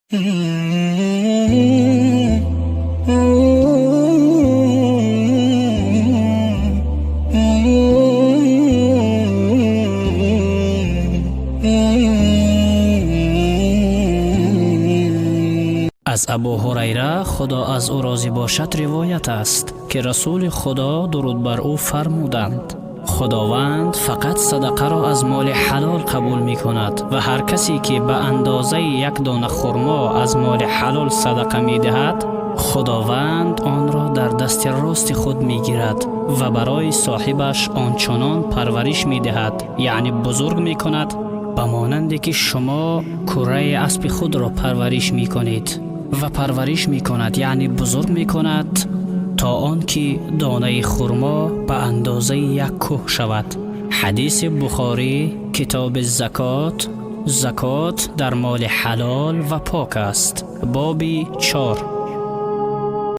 Аз Абу Ҳурайра, Худо аз ӯ розӣ бошад, ривоят аст, ки Расули Худо, дуруд бар ӯ, фармуданд: Худованд фақат садақаро аз моли ҳалол қабул мекунад ва ҳар касе ки ба андозаи як дона хурмо аз моли ҳалол садақа медиҳад, Худованд онро дар дасти рости худ мегирад ва барои соҳибаш ончунон парвариш медиҳад, яъне бузург мекунад, ба монанде ки шумо кӯраи аспи худро парвариш мекунед ва парвариш мекунад, яъне бузург мекунад, то он ки донаи хурмо ба андозаи як кӯҳ шавад. Ҳадиси Бухорӣ, китоби закот, закот дар моли ҳалол ва пок аст, боби 4.